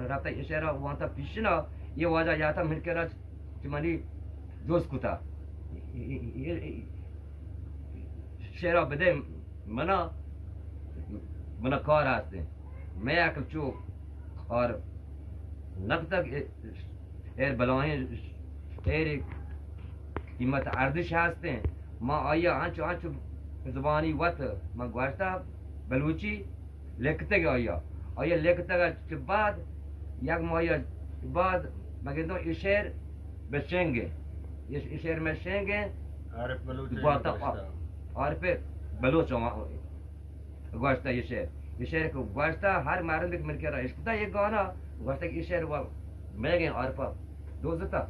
رابطہ یہ شعرا وانتا پیشنا، یہ واجہ یاتا من کرا چہ منی دوست کتا۔ شعرا بدے منا، منا کار ہستیں۔ میں عقل چو کار نکتگ، ایر بلاہیں ایر قیمت ارزش ہستیں۔ ما آیا انچو انچو زبانی وت من گوشتا بلوچی لکتگ آیا۔ آیا لکتگ چہ بعد یک ماہی بعد مگندوں ای شعر بہ شنگیں۔ ای شعر میں شنگیں۔ عارف بلوچ گوشتا۔ عارف بلوچ گوشتا یہ شعر۔ یہ شعر کو گوشتا ہر مردم کہ من کرا اشکتا یہ گانا گوشتا کہ یہ شعر وا میگیں عارفا دوزتا۔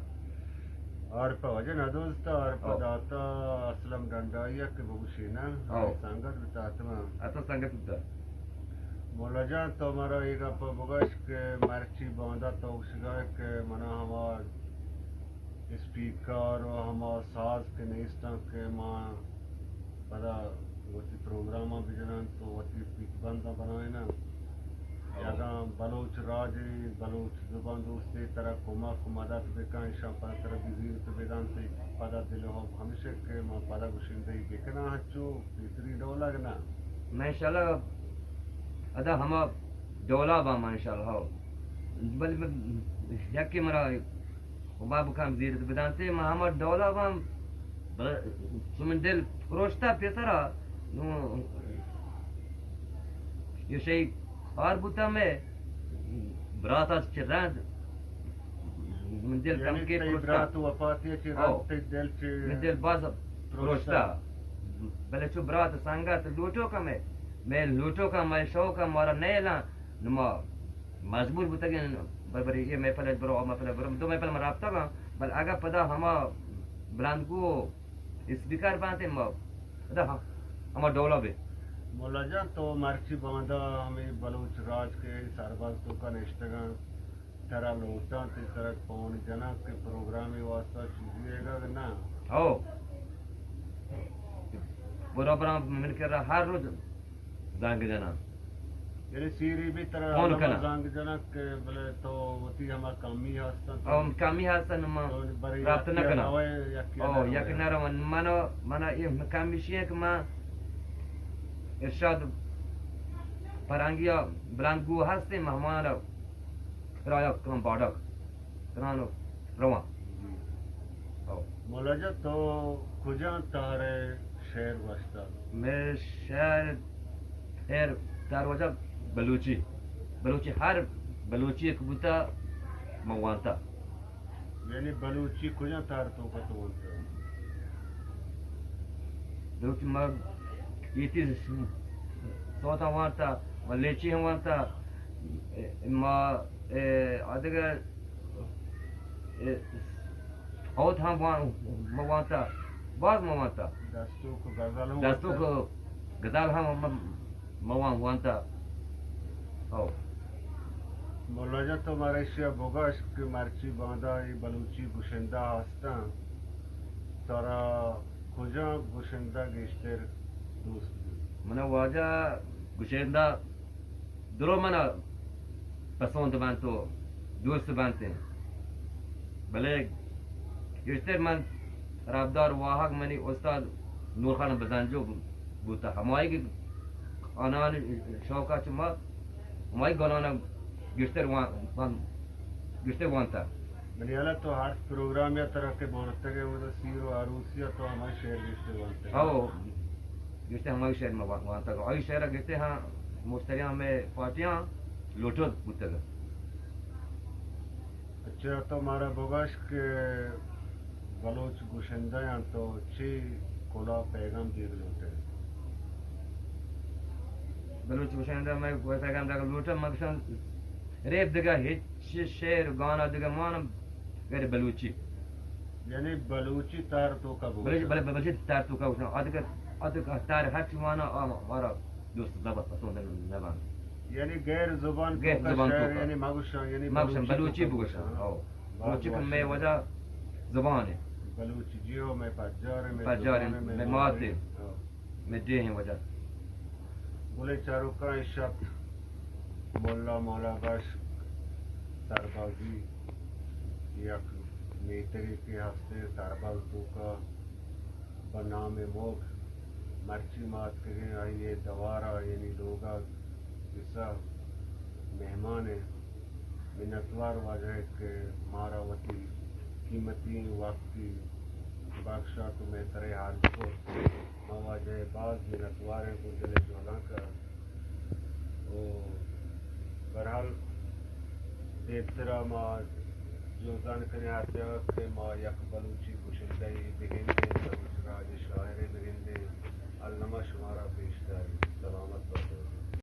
عارفا وجہ نہ دوزتا، عارفا داتا اسلم ڈنڈائی کہ بگوشی نا۔ سنگت بتا اتما۔ اتو سنگت بتا۔ مولا جان، تو مارا یہ گپ بگش کہ مرچی باندا تو گوشگا کہ منا ہما اسپیکر و ہما ساز کہ نیستاں کہ ما پدا وتی پروگراماں بجنن تو وتی پیت بنداں بنائینن۔ اگاں بلوچ راج، بلوچ زبان دوستی ترا کمک و مدد بکن، ایشاں پدا ترا بزیرت بدن، تئی پدا دل و ہمیشہ کہ ما پدا گشندہی بکناں، ہنچو بہترین ڈولگ نہ۔ میں انشاءاللہ ادا ہما ڈولا باں ما انشاءاللہ، ہو۔ بل، بل، یکی مرا خدا بکن زیرت بدانتے، ما ہما ڈولا باں، بل، چو من دل پروشتا پیسرا، نو، یہ شئی کار بوتا میں، برات از چہ رند، من دل یعنی کم کے تئی پروشتا۔ برات وفاتی چہ رند تئی دل چہ من دل باز پروشتا۔ پروشتا۔ بلے چو برات سنگت لوٹو کمے، میں لوٹو کم، میں شوق کم، مارا نیلاں، نما مجبور بوتگیں، بر بر یہ محفل برو، آ محفل برو، دو محفل ما رابطہ گا، بل اگا پدا ہما بلندگو اسپیکر بانتے ما پدا ہما ڈولا بے۔ مولا جان، تو مرچی باندا ہمیں بلوچ راج کے سرباز تو کا نشتگاں، ترا لوٹاں، تے ترا فون جناں کہ پروگرامے واسطہ چیزی ہے گا کہ نہ؟ ہو۔ برابراں من کرا ہر روز زنگ جناں۔ یعنی سیری بھی ترا فون کناں۔ زنگ جناں کہ بلے تو وتی ہما کمی ہستن تو ہم کمی ہستن، ما تو بری رابطہ نہ کناں۔ او، یک نہ رواں۔ منا، منا یہ کمی شی ہے کہ ما ارشاد پرانگیا بلندگو ہستیں مہمان کرایہ کناں باڈگ کناں و رواں۔ ہو۔ مولا جان، تو کجا تہرے شعر گوشتا؟ میں شعر، شعر تہر وجہ بلوچی، بلوچی ہر بلوچی ایک بوتا من وانتا۔ یعنی بلوچی کجا تہر تو کا تو وانتا؟ بلوچی ما ایتی سوتا وانتا، ما لیچی ہم وانتا، ما، اے، آدگہ، اے، اوت ہم وان-، ما وانتا، باز ما وانتا۔ دستوک غزل ہم دستوک وانتا۔ غزل ہم ما، ما وان-، وانتا۔ او۔ مولا جان، تو مارا ایشی ء بگوش کہ مرچی باندا اے بلوچی گشندہ ہستاں، ترا کجام گشندہ گیشتر دوست بیت؟ منا واجہ گشندہ درو منا پسند بنت و دوست بنت، بلے گیشتر من ربدار واہگ منی استاد نورخان بزنجو بوتا، ہمائی کہ آنان شوقا چہ ما ہمائی گلان گیشتر وان-، وان-، گیشتر وانتا۔ بلے حالا تو ہر پروگرام یا طرح کے بولتے گئے، وہ تو سیر و عروسی تو ہمائی شعر گیشتر وانتے۔ ہاں، گیشتر ہمائی شعر میں وان-، وانتا۔ آئی شعر گیشتر ہاں مشتریاں میں پارٹیاں لوٹو بوتے گئے۔ اچھا، تو مارا بگوش کہ بلوچ گشندہ آں تو چی کلا پیغام دیگ لوٹے؟ بلوچ گشندہ میں کوئی پیغام دیگ لوٹے، مگشن ریپ دگہ ہچ شعر گانا دگہ مان غیر بلوچی۔ یعنی بلوچی تار تو کا بلوچی، بلوچی تار تو کا بلوچی۔ ادگہ، ادگہ تار ہر چی مانا آ مارا دوست زبر پسند نبان۔ یعنی غیر زبان غیر تو کا زبان شعر تو کا۔ یعنی مگوشاں، یعنی مگوشاں، بلوچی بلوچی تو کا بگوشاں، بگوشاں۔ ہاں۔ بلوچی کہ میں وجہ زبان ہے۔ بلوچی جیو میں پجار ہے، میں پجار ہے، زبان ہے، میں میں مات مات ہے۔ ہاں۔ میں دے ہیں وجہ۔ بولے چاروکاں شپ ملا مولا بخش یک میتگے کہ ہست انت تربل توکا بہ نام موگ، مرچی ما اتکگیں آئی ءِ دوارا، یعنی لوگا، کسا مہمان ءِ منتوار واجہ ءِ کہ مارا وتی قیمتی وقتی بخشات و مئے سرا حال بکت۔ ما واجہ ءِ باز منتوار ایں گوں دل ءِ جہلانک ءَ۔ و بہرحال دیمترا ما جوزان کنیں ہر جاگہ کہ ما یک بلوچی گشندہ یے بگندیں، بلوچ راج ءِ شاعرے بگندیں، الما شمارا پیش داریں۔ سلامت بات۔